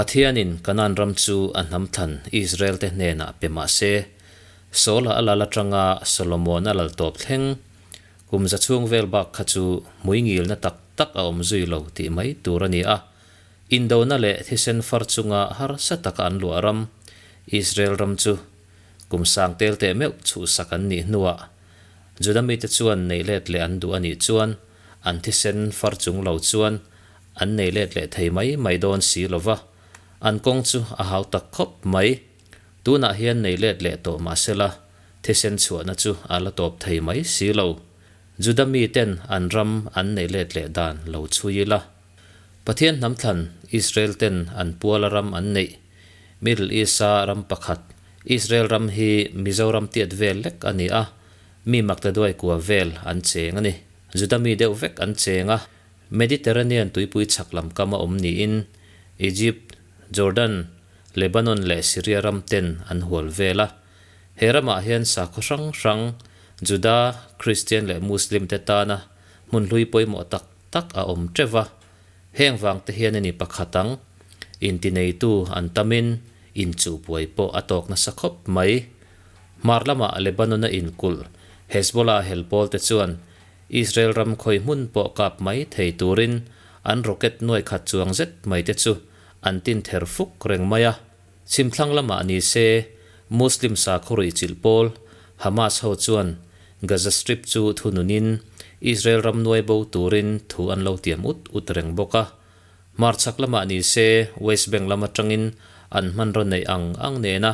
Pathianin Kanaan ram chu a hnam thlan Israel-te hnenah pe mah se, Saul-a a lal atanga Solomon-a lal tawp thleng kum za chhung vel bak kha chu hmuingilna tak tak a awm zui lo tih mai tur a ni a. Indona leh thisen far chunga harsa taka an luah ram, Israel ram chu kum sang tel teh meuh chhuhsak an nih hnuah Juda mite chuan neih let leh an duh a nih chuan an thisen far chung lo chuan an nei let leh thei mai mai dawn si lo va, an kawng chu a hau tak khawp mai. Tunah hian nei let leh tawh mah sela, thisen chhuahna chu a la tawp thei mai si lo. Juda miten an ram an neih let leh dan lo chhui ila. Pathian hnam thlan Israel ten an puala ram an neih, Middle East-a ram pakhat, Israel ram hi Mizoram tiat vel lek a ni a, mi maktaduai kua vel an cheng a ni. Juda mi deuh vek an cheng a, Mediterranean tuipui chhak lam kam a awm niin Egypt, Jordan, Lebanon leh Syria ram ten an hual vel a. He ramah hian sakhaw hrang hrang, Juda, Kristian leh Muslim te tana hmun hlui pawimawh tak tak a awm teuh va. Heng vang te hian a ni pakhat ang. Intineitu an tamin inchuhbuai pawh a tawk nasa khawp mai. Hmar lamah Lebanon-a inkulh Hezbollah helpawl te chuan Israel ram khawi hmun pawh kap mai thei turin an rocket nuai khat chuang zet mai te chu an tin ther fuk reng mai a. Chhimthlang lamah ni se Muslim sakhaw ruihchilh pawl Hamas ho chuan Gaza Strip chu thununin Israel ram nuai bo turin thu an lo tiam ut ut reng bawk a. Hmarchhak lamah ni se West Bank lam atangin an hmanraw neih ang ang nena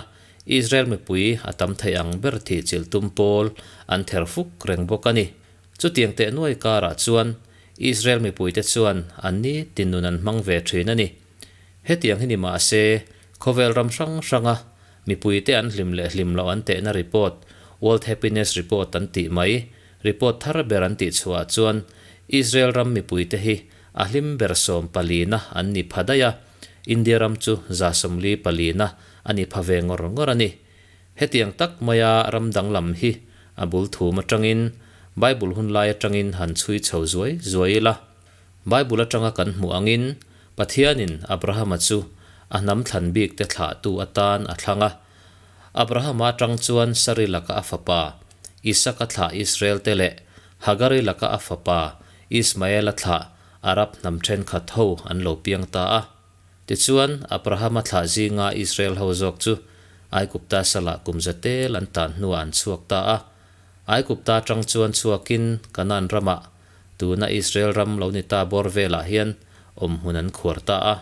Israel mipui a tam thei ang ber thihchilh tum pawl an ther fuk reng bawk a ni. Chutiang teh nuai karah chuan Israel mipuite chuan an ni tin nun an hmang ve thin a ni. Hetiang hi ni mah se, khawvel ram hrang hranga mipuite an hlim leh hlim loh an tehna report, World Happiness Report an tih mai, report thar ber an tih chhuahah chuan Israel ram mipuite hi a hlim ber sawm palina an ni pha daih a, India ram chu 40 palina a ni pha ve ngawr ngawr a ni. Hetiang tak maia ram danglam hi a bul thum atangin, Bible hun lai atangin han chhui chho zuai zuai ila. Bible atanga kan hmuh angin Pathianin Abrahama chu a hnam thlan bikte thlahtu atan a thlang a. Abrahama atang chuan Sari laka a fapa Isaka thlah Israel te leh Hagari laka a fapa Ismaela thlah Arab hnam thenkhat ho an lo piang ta a. Tichuan, Abrahama thlah zinga Israel ho zawk chu Aigupta salah kum za tel an tan hnuah an chhuak ta a. Aigupta atang chuan chhuakin Kanaan ramah, tuna Israel ram lo ni ta bawr velah hian awm hmun an khuar ta a.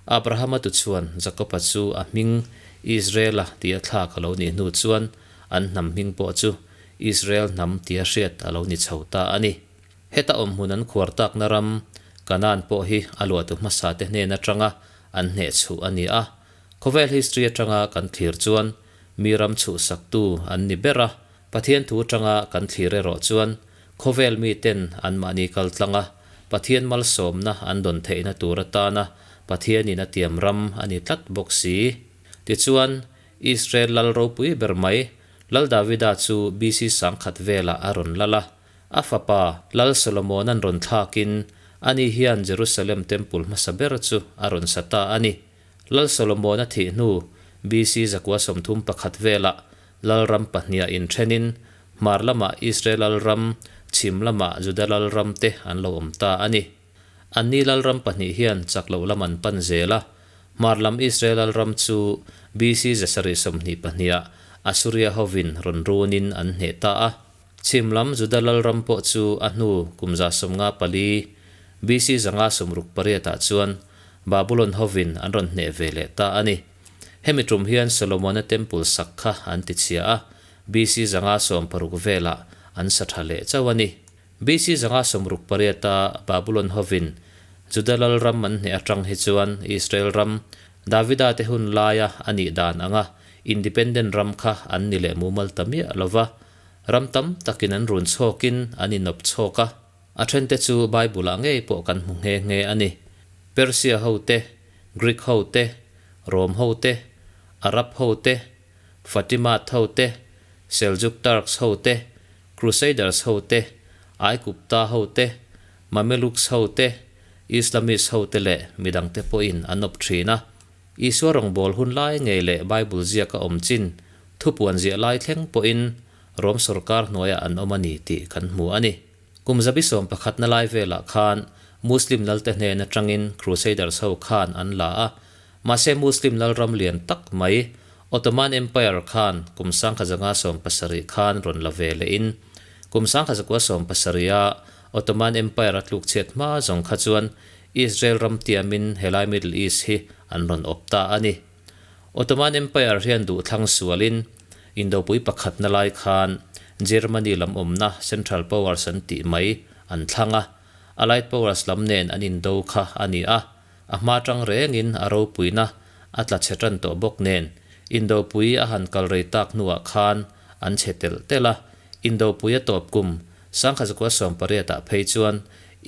Abrahama tu chuan Jakoba chu a hming Israela tia thlak a lo nih hnu chuan an hnam hming pawh chu Israel hnam tia hriat a lo ni chho ta a ni. Heta awmhmun an khuar takna ram Kanaan pawh hi a luahtu hmasate hnen atanga an hnehchhuh a ni a. Khawvel history atanga kan thlir chuan mi ram chhuhsaktu an ni ber a, Pathian thu atanga kan thlir erawh chuan khawvel miten anmahni kaltlanga Pathian malsawmna an dawn theihna tur atana Pathianin a tiam ram a ni tlat bawk si. Tichuan, Israel lal ropui ber mai Lal Davida chu BC 1000 velah a rawn lal a, A fapa, Lal Solomona'n rawn thlakin, ani hian Jerusalem Temple hmasa ber chu a rawn sa ta a ni. Lal Solomona thih hnu, BC 931 velah lalram pahniha inthenin, hmar lamah Israel lalram, chhim lamah Juda lalram te an lo awm ta a ni. Anni lalram pahnih hian chak loh lam an pan zel a, hmar lam Israel lalram chu BC 722ah Assuria hovin rawn runin an hneh ta a. Chhim lam Juda lalram pawh chu a hnu kum 154, BC 568 ah chuan Babulon hovin an rawn hneh ve leh ta a ni. Hemi tum hian Solomona Temple sak kha an ti chhia a, BC 560 velah an sa tha leh chauh a ni. BC 568 a Babulon hovin Juda lalram an hneh atang hi chuan Israel ram Davida te hun laia a nih dan anga independent ram kha an ni leh mumal ta miah lova, Ram tam takin an run chhawkin an inawp chhawk a, a thente chu Bible-ah ngei pawh kan hmu nghe nghe a ni. Persia ho te, Greek ho te, Rome ho te, Arab ho te, Fatimad ho te, Seljuk Turks ho te, Crusaders ho te, Aigupta ho te, Mameluks ho te, Islamist ho te leh midangte pawhin an awp thin a. Isua rawngbâwl hun lai ngei leh Bible ziaka awm chin thupuan ziah lai thleng pawhin Rom sawrkar hnuaiah an awm a ni tih kan hmu a ni. Kum zabi sawm pakhatna lai velah khan Muslim lalte hnen atangin Crusaders ho khan an la a, mahse Muslim lalram lian tak mai Ottoman Empire khan kum 1770 khan rawn la ve lehin kum 1970 a Ottoman Empire a tlukchhiat hma zawng kha chuan Israel ram tiamin helai Middle East hi an rawn awp ta a ni. Ottoman Empire hian duhthlang sualin Indopui pakhatna lai khan Germany lam awmna Central Powers an tih mai an thlang a, Allied Powers lam nen an indo kha a ni a, a hma tang rengin a ropuina a tla chhe tan tawh bawk nen Indopui a han kal rei tak hnuah khan an chhe telh telh a, Indopui a tawp kum 1918 ah phei chuan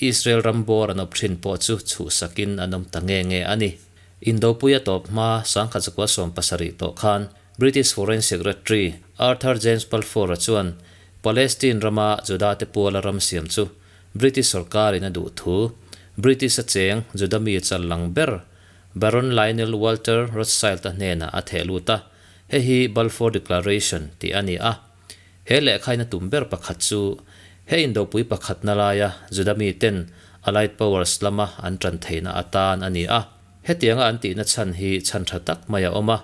Israel ram bawr an awp thin pawh chu chhuhsakin an awm ta nge nge a ni. Indopui a tawp hma 1970 tawh khan British Foreign Secretary Arthur James Balfour-a chuan Palestine rama Juda-te puala ram siam chu British sorkarin a duh thu British-a cheng Juda mi chal lang ber Baron Lionel Walter Rothschild-a hnenah a theh lut a, hei hi Balfour Declaration tih a ni a. He lehkhaina tum ber pakhat chu he indopui pakhatna laia Juda miten Allied Powers lama an tan theihna atan a ni a. Hetianga an tihna chhan hi chhan tha tak mai a awm a.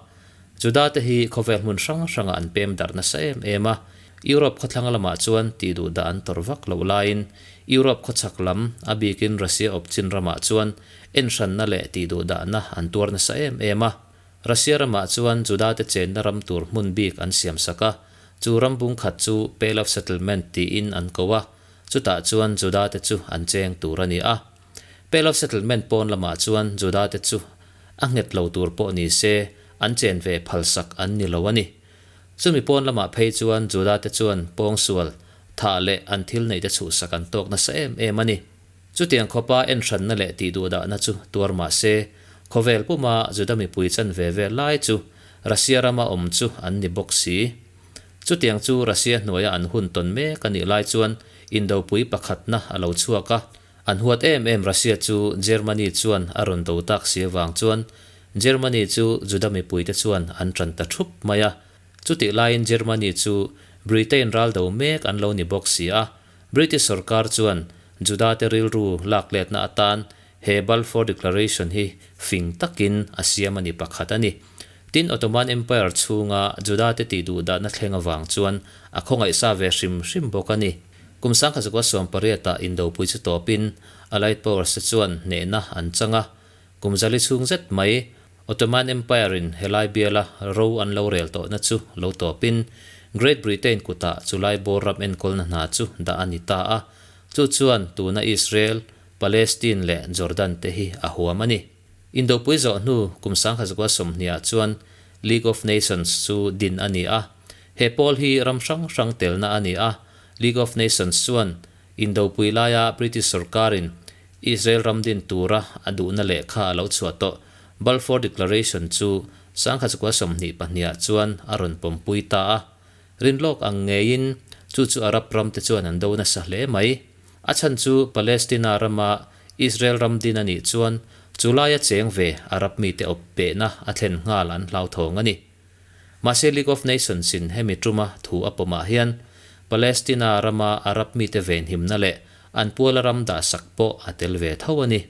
Juda te hi khawvel hmun hrang hrangah an pem darh nasa em em a. Europe khawthlang lamah chuan tih duh dah an tawrh vak loh laiin Europe khawchhak lam, a bikin Russia awpchin ramah chuan enhranna leh tih duh dahna an tuar nasa em em a. Russia ramah chuan Juda-te chenna ram tur hmun bik an siam sak a, chu ram bung khat chu Pale of Settlement tiin an ko a, chutah chuan Juda-te chu an cheng tur a ni a. Pale of Settlement pawn lamah chuan Juda-te chu a nghet lo tur pawh ni se an chen ve phalsak an ni lo a ni. Chumi pawn lamah phei chuan Juda-te chuan pawngsual, thah leh an thil neihte chhuhsak an tawk nasa em em a ni. Chutiang khawpa enhranna leh tihduhdahna chu tuar mah se, khawvel puma Juda mipui chan ve ve lai chu Russia rama awm chu an ni bawk si. Chutiang chu Russia hnuaia an hun tawn mek a nih lai chuan indopui pakhatna a lo chhuak a, an huat em em Russia chu Germany chuan a rawn do tak si avang chuan Germany chu Juda mipuite chuan an tan ta thup mai a. Chutih laiin Germany chu Britain ral do mek an lo ni bawk si a, British sorkar chuan Juda-te rilru lakletna atan he Balfour Declaration hi fing takin a siam a ni pakhat a ni. Tin, Ottoman Empire chhunga Juda-te tihduhdahna thleng avang chuan a khawngaihsa ve hrim hrim bawk a ni. Kum 1918-ah indopui chu tawpin Allied Powers te chuan hnehna an chang a. Kum zali chhung zet mai Ottoman Empire-in helai biala ro an lo rel tawhna chu lo tawpin Great Britain kutah chulai bawr ram enkawlna hna chu dah a ni ta a, chu chuan tuna Israel, Palestine leh Jordan te hi a huam a ni. Indopui zawh hnu kum 1920 chuan League of Nations chu din a ni a, he pawl hi ram hrang hrang telna a ni a, League of Nations chuan Indopui laia British sorkarin Israel ram din tura a duhna lehkha a lo chhuah tawh Balfour Declaration chu 1922 chuan a rawn pawmpui ta a. Rinlawk ang ngeiin chu chu Arab ramte chuan an do nasa hle mai. A chhan chu Palestina rama Israel ram din a nih chuan chu laia cheng ve Arab mite awp pehna a thlen nghal an hlauthawng a ni. Mahse League of Nations in hemi tuma thu a pawmah hian Palestina rama Arab mite venhimna leh an puala ram dahsak pawh a tel ve tho a ni.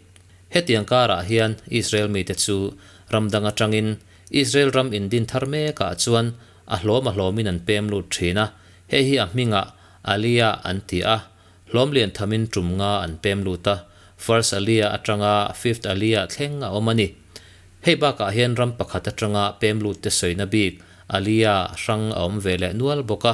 Hetiang karah hian Israel mite chu ram dang atangin Israel ram indin thar mekah chuan a hlawm a hlawmin an pem lut thin a, hei hi a hmingah Aliyah an ti a, hlawm lian thamin tum nga an pem lut a, First Aliyah atanga Fifth Aliyah thleng a awm a ni. Hei bakah hian ram pakhat atanga pem lutte sawina bik Aliyah hrang a awm ve leh nual bawk a.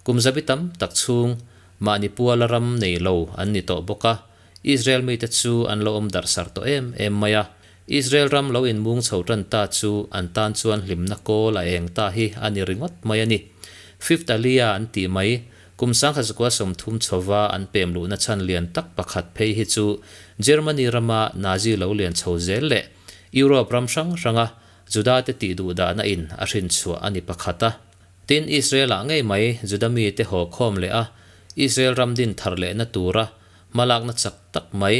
Kum zabi tam tak chhung mahni puala ram nei lo an ni tawh bawk a, Israel mite chu an lo awm darh sarh tawh em em mai a. Israel ram lo inmung chho tan ta chu an tan chuan hlimna kawl a eng ta hi a ni ringawt mai a ni. Fifth Aliyah an tih mai, kum 1930 chhova an pem luhna chhan lian tak pakhat phei hi chu Germany rama Nazi lo lian chho zel leh Europe ram hrang hranga Juda-te tih duhdahna in a hrinchhuah a ni pakhat a. Tin, Israel-ah ngei mai Juda mite haw khawm leh a, Israel ram din thar lehna tura hmalakna chak tak mai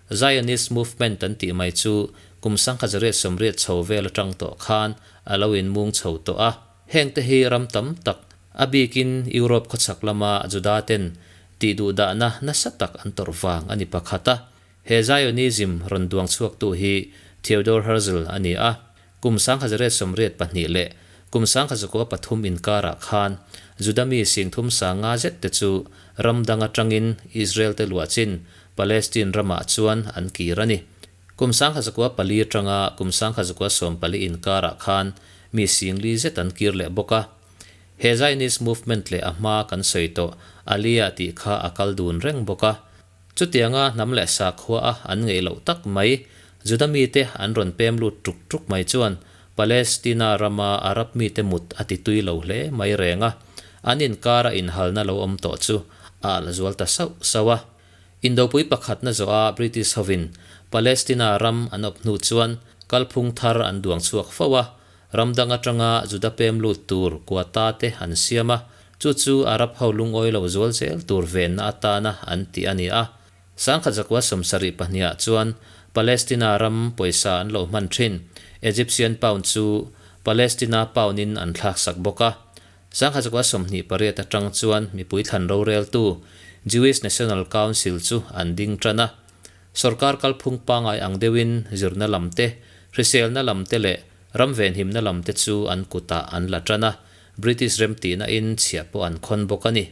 Zionist movement an tih mai chu kum 1880 chho vel atang tawh khan a lo inmung chho tawh a. Hengte hi ram tam tak, a bikin Europe khawchhak lama Juda-ten tihduhdahna nasa tak an tawrh vang a ni pakhat a. He Zionism rawn duang chhuaktu hi Theodor Herzl a ni a. Kum 1882 leh kum 1903 inkarah khan Juda mi singthum sanga zet te chu ram dang atangin Israel te luahchin Palestine ramah chuan an kir a ni. Kum 1904 atanga kum 1914 inkarah khan mi singli zet an kir leh bawk a. He Zionist movement leh a hma kan sawi tawh Aliyah tih kha a kal dun reng bawk a. Chutianga hnam leh sakhua a an ngeih loh tak mai, Juda mite an rawn pem lut ṭuk ṭuk mai chuan Palestina rama Arab mite mut a ti tui lo hle mai reng a, an inkara inhalna lo awm tawh chu a alh zual ta sauh sauh a. Indopui pakhatna zawha British hovin Palestina ram an awp hnu chuan kalphung thar an duang chhuak fo a, Ram dang atanga Juda pem lut tur quota te an siam a, chu chu Arab ho lungawi lo zual zel tur venna atana an tih a ni a. 1972ah chuan Palestina ram pawisa an lo hman thin Egyptian pound chu Palestina pound in an thlaksak bawk a. 1928 atang chuan mipui thlan roreltu Jewish National Council chu an ding tan a. Sorkar kalphung pangai ang deuhin zirna lam te, hriselna lam te leh ram venhimna lam te chu an kutah an la tan a, British remtihna in chhiah pawh an khawn bawk a ni.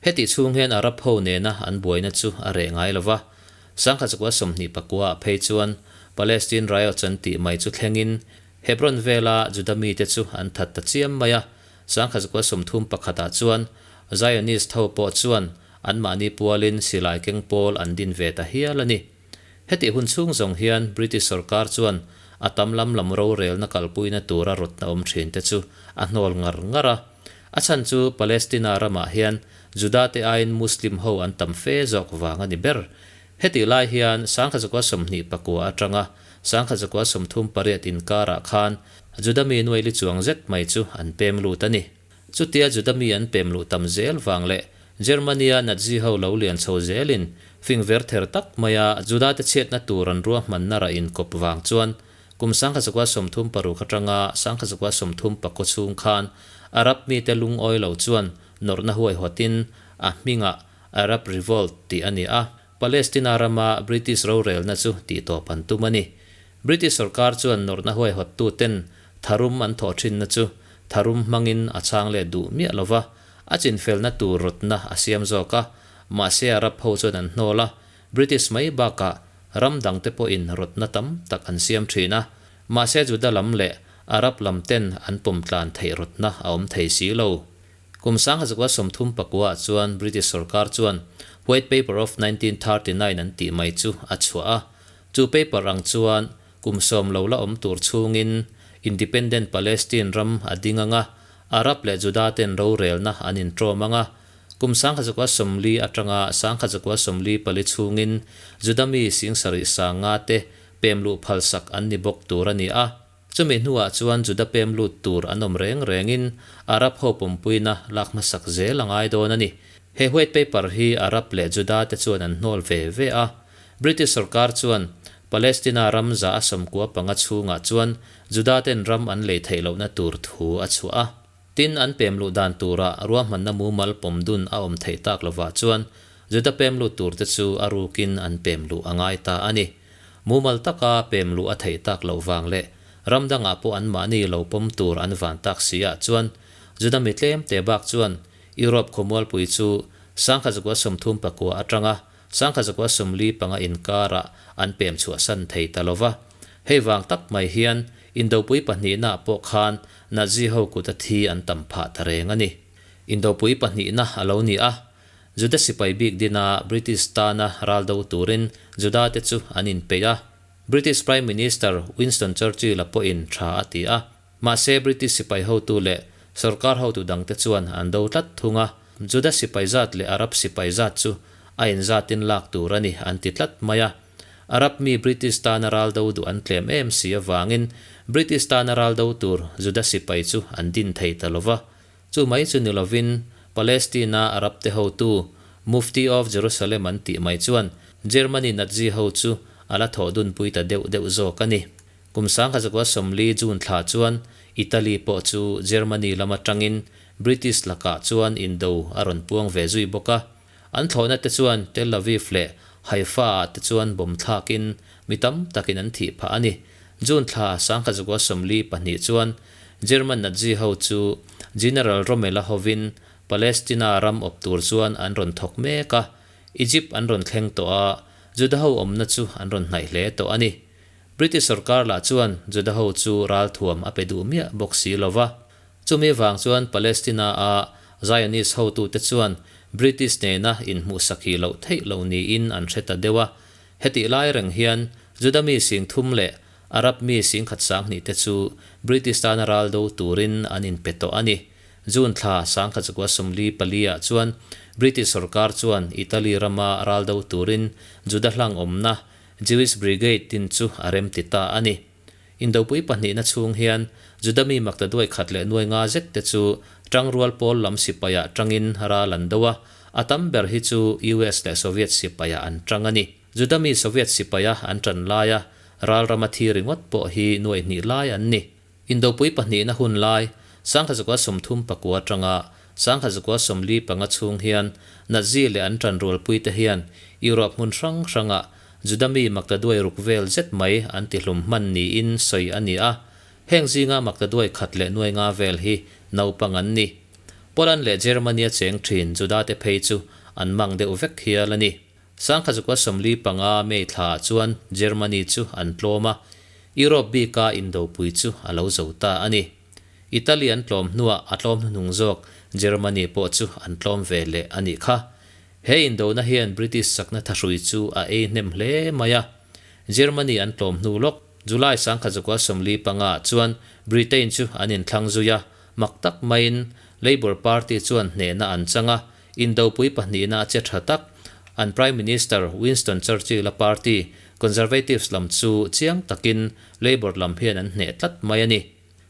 Hetih chhung hian Arab ho nena an buaina chu a reh ngai lo va, 1929 ah phei chuan Palestine riots an tih mai chu thlengin Hebron vela Juda mite chu an that ta chiam mai a, 1931 ah chuan Zionist ho pawh chuan Anmahni pualin silai keng pawl an din ve ta hial a ni. Hetih hun chhung zawng hian British sorkar chuan a tam lam lam rorelna kalpuina tura rawtna awm thin te chu a hnawl ngar ngar a. A chhan chu Palestina ramah hian Juda te aiin Muslim ho an tam fe zawk vang a ni ber. Hetih lai hian 1929 atanga 1938 inkarah khan Juda mi nuaili chuang zet mai chu an pem lut a ni. Chutia Juda mi an pem luh tam zel vang leh Germany-a Nazi ho lo lian chho zelin fing ver ther tak maia Juda te chhiatna tur an ruahmanna rah inkawp vang chuan kum 1936 atanga 1939 chhung khan Arab mite lungawi lo chuan nawrhna huaihawtin a hmingah Arab Revolt tih a ni a, Palestina rama British rorelna chu tihtawp an tum a ni. British sorkar chuan nawrhna huaihawttuten tharum an thawh thinna chu tharum hmangin a chhang leh duh miah lo va, a chinfelna tur rawtna a siam zawk a, mahse Arab ho chuan an hnawl a, British mai bakah ram dangte pawhin rawtna tam tak an siam thin a, mahse Juda lam leh Arab lam ten an pawm tlan theih rawtna a awm thei si lo. Kum 1939 ah chuan British sorkar chuan White Paper of 1939 an tih mai chu a chhuah a, chu paper ang chuan Kum sawm lo la awm tur chhungin Independent Palestine ram a ding ang a, Arab leh Juda ten rorelna an inṭawm ang a. Kum 1940 aṭanga 1944 chhungin Juda mi singsarih sanga te pem luh phalsak an ni bawk tur a ni a. Chumi hnuah chuan Juda pem lut tur an awm reng rengin Arab ho pumpuina lak hmasak zel a ngai dawn a ni. He white paper hi Arab leh Juda te chuan an hnawl ve ve a. British sorkar chuan Palestina ram za a sawmkua panga chhungah chuan Juda-ten ram an lei theih lohna tur thu a chhuah a. Tin, an pem luh dan turah ruahmanna mumal pawm dun a awm theih tak lovah chuan Juda pem lut turte chu a rukin an pem luh a ngai ta a ni. Mumal taka pem luh a theih tak loh vang leh ram dangah pawh anmahni lo pawm tur an van tak si ah chuan Juda mi tlemte bak chuan Europe khawmualpui chu 1939 atanga 1945 inkarah an pem chhuahsan thei ta lo va. Hei vang tak mai hian Indopui pahnihnaah pawh khan Nazi ho kut a thi an tam phah ta reng a ni. Indopui pahnihna a lo ni a, Juda sipai bik dina British tana ral do turin Juda te chu an inpeih a. British Prime Minister Winston Churchill-a pawhin tha a ti a. Mahse British sipai hotu leh sorkar hotu dangte chuan an do tlat thung a, Juda sipai zat leh Arab sipai zat chu a inzatin lak tur a ni an ti tlat mai a. Arab mi British tana ral do duh an tlem em si avangin British tana ral do tur Juda sipai chu an din thei ta lo va. Chu mai chu ni lovin Palestina Arab te hotu Mufti of Jerusalem an tih mai chuan Germany Nazi ho chu a la thawh dunpui ta deuh deuh zawk a ni. Kum 1940 June thla chuan Italy pawh chu Germany lam atangin British lakah chuan indo a rawn puang ve zui bawk a. An thlawhna te chuan Tel Aviv leh Haifa ah te chuan bomb thlakin mi tam takin an thih phah a ni. June thla 1942 chuan German Nazi ho chu General Rommel-a hovin Palestina ram awp tur chuan an rawn thawk mek a, Egypt an rawn thleng tawh a, Juda ho awmna chu an rawn hnaih hle tawh a ni. British sorkar lah chuan Juda ho chu ralthuam a pe duh miah bawk si lo va. Chumi vang chuan Palestina-a Zionist hotute chuan British nena inhmuhsak hi loh theih lo niin an hre ta deuh a. Hetih lai reng hian Juda mi sing thum leh Arab mi singkhat sanghnih te chu British tana ral do turin an inpe tawh a ni. June thla 1944 ah chuan British sorkar chuan Italy rama ral do turin Juda hlang awmna Jewish Brigade tin chu a remti ta a ni. Indopui pahnihna chhung hian Juda mi maktaduai khat leh nuai nga zet te chu tangrual pawl lam sipaiah tangin ral an do a, a tam ber hi chu US leh Soviet sipaiah an tang a ni. Juda mi Soviet sipaia an tan laia ral rama thi ringawt pawh hi nuai hnih lai an ni. Indopui pahnihna hun lai, 1939 atanga 1945 chhung hian Nazi leh an tanrualpuite hian Europe hmun hrang hrangah Juda mi maktaduai ruk vel zet mai an tihlum hman niin sawi a ni a, heng zinga maktaduai khat leh nuai nga vel hi naupang an ni. Poland leh Germany-a cheng thin Juda-te phei chu an mang deuh vek hial a ni. 1945 May thlaah chuan Germany chu an tlawm a, Europe bika indopui chu a lo zo ta a ni. Italy an tlawm hnuah a tlawm hnuhnung zawk Germany pawh chu an tlawm ve leh a nih kha. He indona hian British chakna thahrui chu a ei hnem hle mai a. Germany an tlawm hnu lawk, July 1945 ah chuan Britain chu an inthlang zui a, mak tak maiin Labour Party chuan hnehna an chang a, indopui pahnihna a che tha tak. An Prime Minister Winston Churchill-a party, Conservatives lam chu chiang takin Labour lam hian an hneh tlat mai a ni.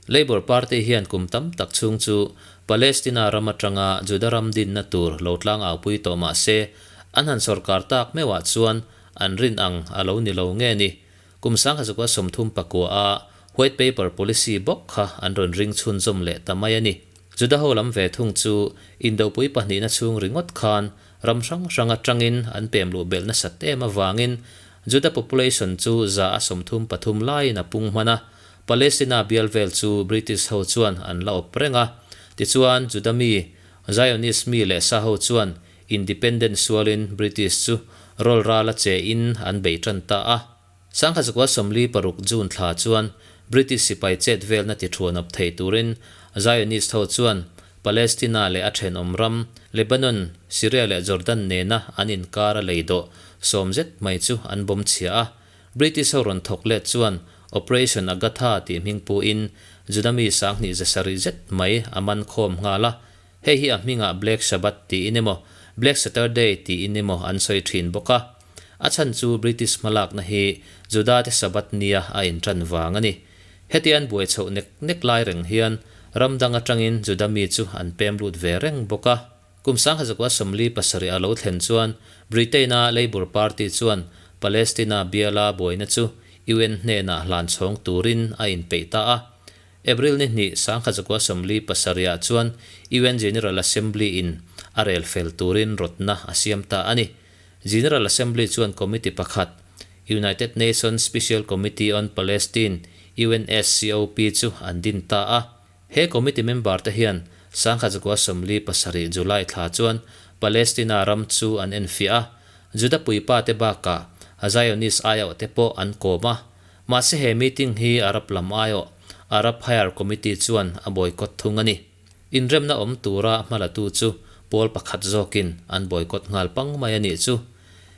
Labour Party hian kum tam tak chhung chu Palestina ram atanga Juda ram dinna tur lo tlang aupui tawh mah se, an han sawrkar tak meuhah chuan an rin ang a lo ni lo nge ni. Kum 1939 a White Paper Policy bawk kha an rawn ring chhunzawm leh ta mai a ni. Juda ho lam ve thung chu indopui pahnihna chhung ringawt khan ram hrang hrang atangin an pem luh belh nasat em avangin Juda population chu 33% laiin a pung hman a, Palestina bial vel chu British ho chuan an la awp reng a, tichuan Juda mi, Zionist mi leh sa ho chuan independent sualin British chu rawl ral a che in an bei tan ta a. 1946 June thla chuan British sipai chet velna ti thuan awp thei turin Zionist ho chuan Palestina leh a thenawm ram Lebanon, Syria leh Jordan nena an inkar a lei dawh sawm zet mai chu an bawm chhia a. British ho rawn thawk let chuan Operation Agatha tih hming puhin Juda mi sanghnih zasarih zet mai a man khawm nghal a, hei hi a hmingah Black Sabbath tiin emaw Black Saturday tiin emaw an sawi thin bawk a. A chhan chu British hmalakna hi Juda te Sabbath nia a intan vang a ni. Heti an buai chhoh nek nek lai reng hian ram dang atangin Juda mi chu an pem lut ve reng bawk a. Kum 1947 a lo thlen chuan Britain-a Labour Party chuan Palestina biala buaina chu UN hnenah hlan chhawng turin a inpeih ta a. April ni hnih 1947 ah chuan UN General Assembly-in a rel fel turin rawtna a siam ta a ni. General Assembly chuan committee pakhat, United Nations Special Committee on Palestine, UNSCOP, chu an din ta a. He committee member te hian 1947 July thla chuan Palestina ram chu an enfiah a, Juda puipa te bakah Zionist aiawh te pawh an kawm a. Mahse he meeting hi Arab lam aiawh, Arab Higher Committee chuan a boycott thung a ni. Inremna awm tura hmalatu chu pawl pakhat zawkin an boycott nghal pang mai a nih chu.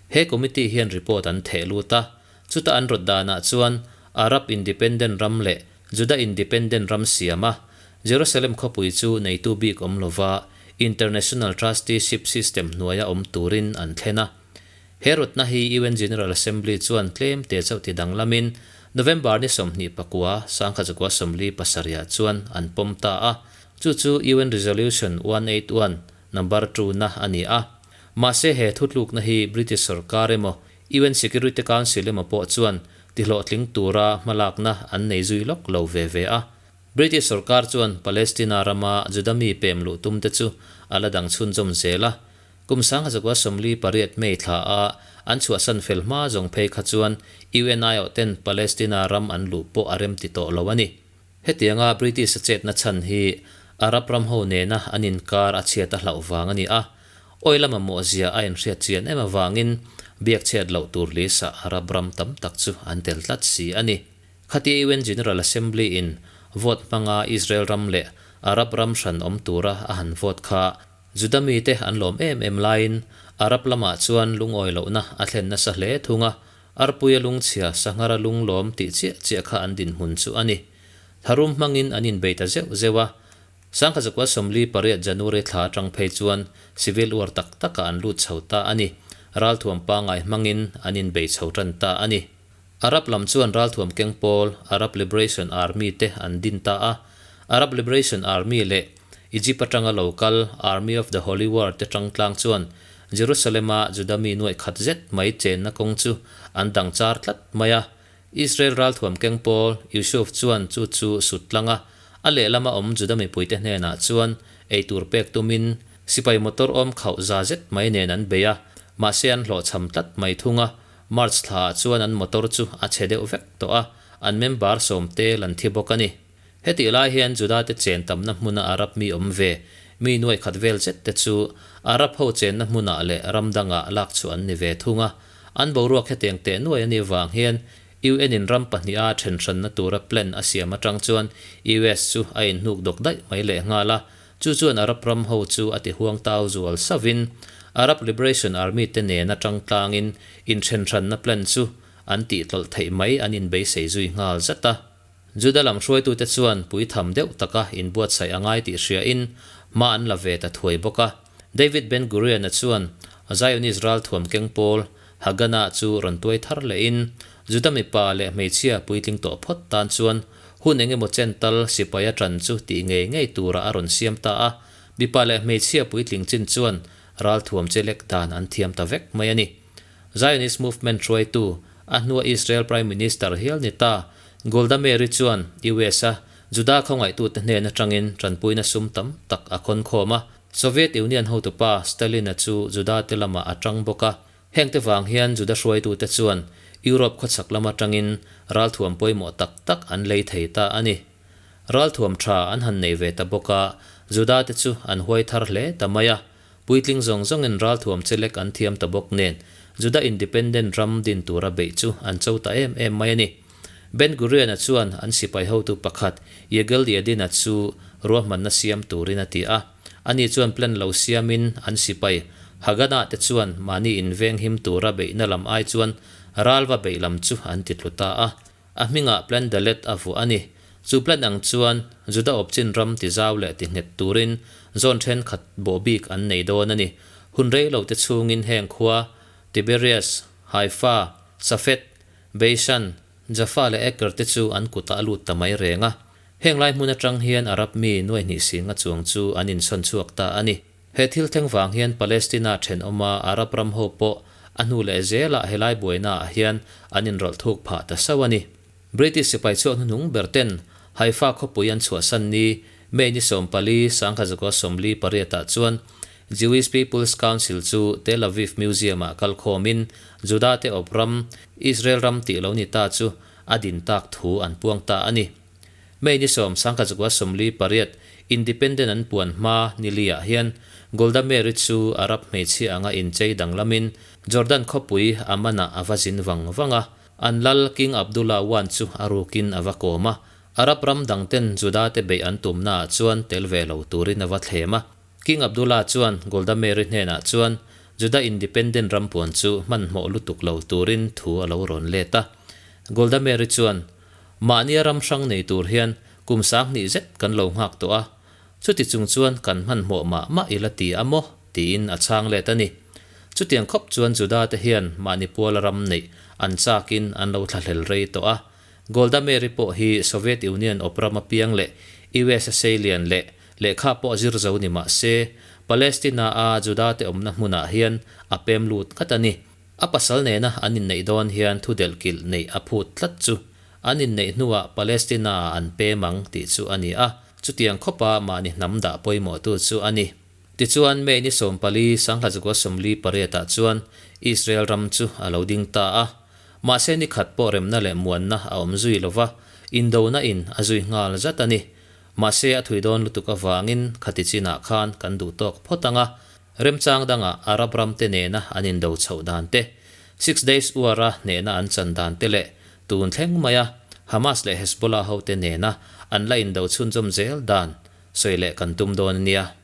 He committee hian report an theh lut a, chuta an rawt danah chuan Arab independent ram leh Juda independent ram siam a, Jerusalem khawpui chu neitu bik awm lova International Trusteeship System hnuaia awm turin an thlen a. He rawtna hi UN General Assembly chuan tlem te chauh ti danglamin November ni 29, 1947 chuan an pawm ta a, chu chu UN Resolution 181 number two na a ni a. Mahse he thutlukna hi British sorkar emaw UN Security Council emaw pawh chuan tihlawhtling tura hmalakna an nei zui lawk lo ve ve a. British sorkar chuan Palestina rama Juda mi pem luh tumte chu a la dang chhunzawm zel a. Kum 1948 May thla a an chhuahsan fel hma zawng phei kha chuan UN aiawh ten Palestina ram an luh pawh a remti tawh lo a ni. Hetianga British a chetna chhan hi Arab ram ho nena an inkar a chhiat a hlauh vang a ni a, oil a mamawh zia a inhriat chian em avangin biak chhiat loh tur lisa Arab ram tam tak chu an tel tlat si a ni. Khatia UN General Assembly in vote hmanga Israel ram leh Arab ram hran awm tura a han vote kha Juda mite an lawm em em laiin Arab lamah chuan lungawi lohna a thlen nasa hle thung a, Arpuia lungchhia Sanghara lunglawm tih chiah chiah kha an dinhmun chu a ni. Tharum hmangin an inbei ta zeuh zeuh a, 1948 January thla atang phei chuan civil war tak takah an lut chho ta a ni. Ralthuam pangngai hmangin an inbei chho tan ta a ni. Arab lam chuan ralthuam keng pawl Arab Liberation Army te an din ta a, Arab Liberation Army leh Egypt atanga lo kal Army of the Holy War te tangtlang chuan Jerusalem-a Juda mi nuaih khat zet mai chenna kawng chu an dang char tlat mai a. Israel ralthuam keng pawl Yusuf chuan chu chu sut tlang a, a lehlama awm Juda mipuite hnenah chuan eitur pek tumin sipai motor awm khauh za zet mai nen an bei a, mahse an hlawhchham tlat mai thung a. March thlaah chuan an motor chu a chhe deuh vek tawh a, an member sawmte lan thi bawk a ni. Hetih lai hian Judate chen tamna hmuna Arab mi awm ve, mi nuai khat vel zet te chu Arab ho chenna hmunah leh ram dangah lak chhuah an ni ve thung a. An boruak hetiang teh nuai a nih vang hian UN in ram pahniha then hranna tura plan a siam atang chuan US chu a inhnuk dawk daih mai leh nghal a. Chu chuan Arab ram ho chu a ti huang tau zual sauvin Arab Liberation Army te nena tangtlangin inthen hranna plan chu an tihtlawlh theih mai an inbeisei zui nghal zat a. Juda lam hruaitute chuan puitham deuh taka inbuatsaih a ngai tih hriain hma an la ve ta thuai bawk a. David Ben Gurion-a chuan Zionist ralthuam keng pawl Haganah chu rawn tuai thar lehin Juda mipa leh hmeichhia puitling tawh phawt tan chuan hun eng emaw chen tal sipai a ṭan chu tih ngei ngei tura a rawn siam ta a. Mipa leh hmeichhia puitling chin chuan ralthuam che lek dan an thiam ta vek mai a ni. Zionist movement hruaitu, a hnua Israel Prime Minister hial ni ta, Golda Meir chuan US-a Juda khawngaihtute hnen atangin tanpuina sum tam tak a khawn khawm a. Soviet Union hotupa Stalin-a chu Juda-te lamah a tang bawk a. Hengte vang hian Juda hruaitute chuan Europe khawchhak lam atangin ralthuam pawimawh tak tak an lei thei ta a ni. Ralthuam tha an han nei ve ta bawk a, Juda-te chu an huai thar hle ta mai a. Puitling zawng zawngin ralthuam chelek an thiam ta bawk nen, Juda independent ram din tura beih chu an cho ta em em mai a ni. Ben Gurion-a chuan an sipai hotu pakhat Yegel Yadin-a chu ruahmanna siam turin a ti a. Ani chuan plan lo siamin an sipai Haganah te chuan mahni inveng him tura beihna lam ai chuan ralva beih lam chu an ti tlu ta a. A hmingah Plan Dalet a vuah a ni. Chu plan ang chuan Juda awpchin ram ti zau leh ti nghet turin zone thenkhat bawh bik an nei dawn a ni. Hun rei lo te chhungin heng khua Tiberias, Haifa, Safed, Beishan, Jaffa leh Acre te chu an kutah a lut ta mai reng a. Heng lai hmun atang hian Arab mi nuai hnih singa chuang chu an insawn chhuak ta a ni. He thil thleng vang hian Palestina thenawma Arab ram ho pawh a hnu leh zelah helai buainaah hian an inrawlh thuk phah ta sauh a ni. British sipai chhuak hnuhnung ber ten Haifa khawpui an chhuahsan ni May ni 14, 1948 ah chuan Jewish People's Council chu Tel Aviv Museum-ah kal khawmin Juda te awp ram, Israel ram tih lo ni ta chu a din tak thu an puang ta a ni. May ni 10, 1948 Independent an puan hma ni liah hian Golda Meir chu Arab hmeichhia anga inchei danglamin Jordan khawpui Amman-ah a va zin vang vang a. An lal King Abdullah I chu a rukin a va kawm a, Arab ram dangten Juda te beih an tumnaah chuan tel ve lo turin a va thlem a. King Abdullah chuan Golda Meir hnenah chuan Juda independent ram puan chu hmanhmawh lutuk lo turin thu a lo rawn let a. Golda Meir chuan, Mahnia ram hrang nei tur hian kum 2000 zet kan lo nghak tawh a, chuti chung chuan kan hmanhmawh mah mah ila ti a maw? tiin a chhang let a ni. Chutiang khawp chuan Juda te hian mahni puala ram neih an chakin an lo thlahlel rei tawh a. Golda Meir pawh hi Soviet Union awp ram apiang leh US a seilian leh lehkha pawh zir zo ni mah se, Palestina a Juda te awmna hmunah hian a pem lut ngat a ni. A pasal nena an inneih dawn hian thu delhkilh neih a phut tlat chu an inneih hnuah Palestina-ah an pem ang tih chu a ni a, chutiang khawpa mahni hnam dah pawimawhtu chu a ni. Tichuan, May ni sawmpali, sanghlazakua 48 ah chuan Israel ram chu a lo ding ta a. Mahse ni khat pawh remna leh muanna a awm zui lo va, indona in a zui nghal zat a ni. Mahse a thui dawn lutuk avangin khati chinah khan kan duh tawk phawt ang a, remchang dangah Arab ram te nena an indo chhoh dan te, Six Days War-a hnehna an chan dan te leh tun thleng maia Hamas leh Hezbollah hote nena an la indo chhunzawm zel dan sawi leh kan tum dawn a nia.